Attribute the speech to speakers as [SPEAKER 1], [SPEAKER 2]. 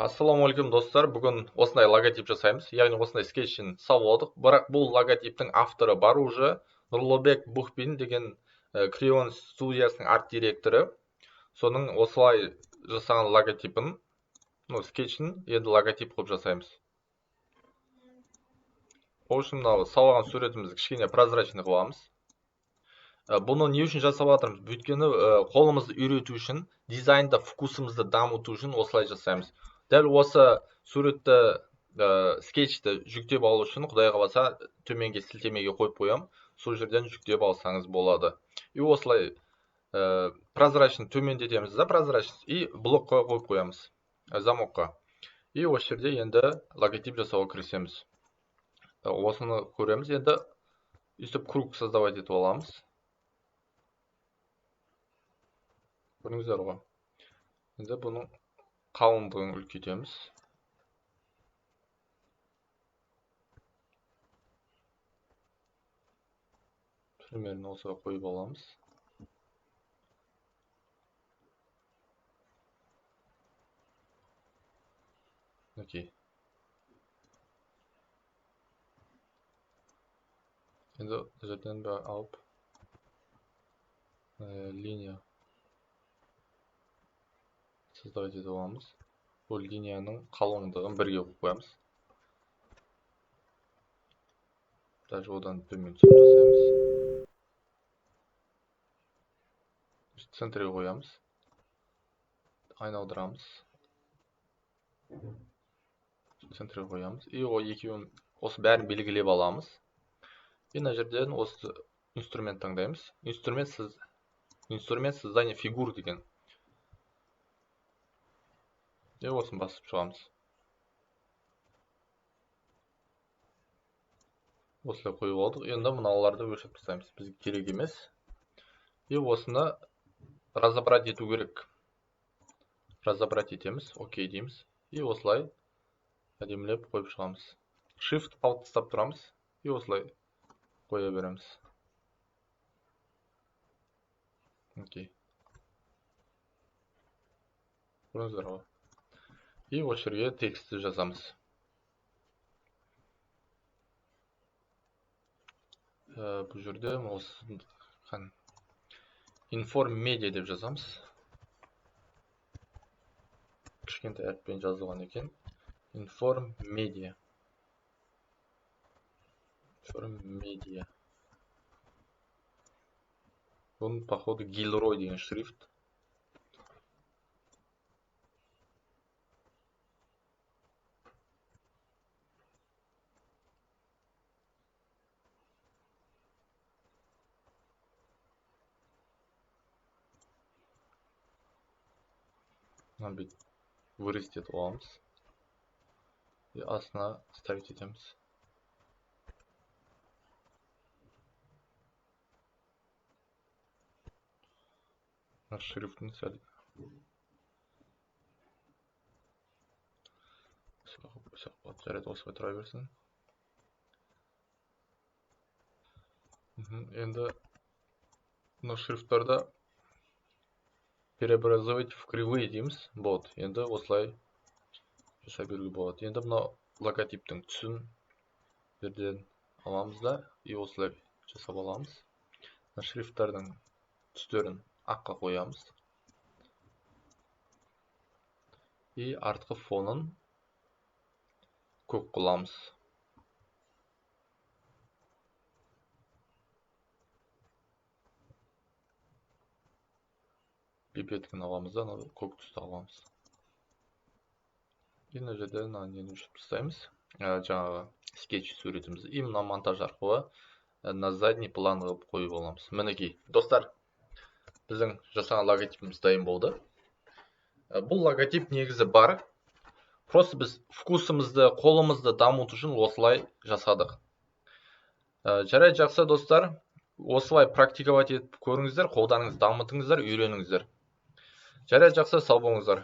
[SPEAKER 1] Ассалаумағалейкум, достар! Бүгін осындай логотип жасаймыз, яғни осындай скетчін салып алдық. Бірақ бұл логотиптің авторы бар уже, Нұрлыбек Бухбин деген Крион студиясының арт директоры. Соның осылай жасаған логотипін, ну, скетчін енді логотип қылып жасаймыз. Ол үшін мынау салған суретімізді кішкене прозрачный қыламыз. Бұны не үшін жасап жатырмыз? Өйткені қолымызды үйрету үшін, дизайнда вкусымызды дамыту үшін осылай жасаймыз. Дәл осы суретті, скетчті жүктеп алу үшін, Құдай қаласа, төменге сілтемеге қойып қоямын. Сол жерден жүктеп алсаңыз болады. И осылай прозрачный төмендетеміз да, прозрачность, и блокқа қойып қоямыз, замокқа. И осы жерде енді логотип жасауға кірісеміз. Осыны көреміз енді, өйстіп круг создавать етіп аламыз. Көрдіңіздер ғой. Енді бұның қалыңдығын үлкейтеміз. Примерно осылай қойып аламыз. Окей. Енді бұл жерден бір алып, линия создавать етіп аламыз. Бұл линияның қалыңдығын бірге қойып қоямыз. Даже одан төмен түсіріп тастаймыз. Центрге қоямыз. Айналдырамыз. Центрге қоямыз. И ол екеуін осы бәрін белгілеп аламыз. И мына жерден осы инструмент таңдаймыз. Инструмент создания фигур деген. И осыны басып шығамыз. Осылай қойып алдық. Енді мыналарды өшіріп тастаймыз. Бізге керек емес. И осыны разобрать ету керек. Разобрать етеміз. Окей дейміз. И осылай әдемілеп қойып шығамыз. Shift алып тастап тұрамыз. И осылай қоя береміз. Окей. Көрдіңіздер ғой. И осы жерге текстті жазамыз. Бұл жерде осы Inform Media деп жазамыз. Кішкентай әріппен жазылған екен. Inform Media. Inform Media. Бұны, походу, Гилрой деген шрифт. Мынаны бүйтіп вырезать етіп аламыз. И астына ставить етеміз. Мына шрифтін сәл осылай қойып қойсақ болады. Жарайды, осылай тұра берсін. Енді мына шрифттарды преобразовать в кривые дейміз. Вот, енді осылай жасай беруге болады. Енді мынау логотиптің түсін жерден аламыз да, и осылай жасап аламыз. Мына шрифттардың түстерін аққа қоямыз. И артқы фонын көк қыламыз. Пипетканы аламыз да, анау көк түсті аламыз. И мына жерде мына нені өшіріп тастаймыз. Жаңағы скетч суретімізді. И мына монтаж арқылы на задний план қылып қойып аламыз. Мінекей, достар, біздің жасаған логотипіміз дайын болды. Бұл логотип негізі бар. Просто біз вкусымызды, қолымызды дамыту үшін осылай жасадық. Жарайды, жақсы, достар. Осылай практиковать етіп көріңіздер, қолдарыңызды дамытыңыздар, үйреніңіздер. Жарайды, жақсы, сау болыңыздар.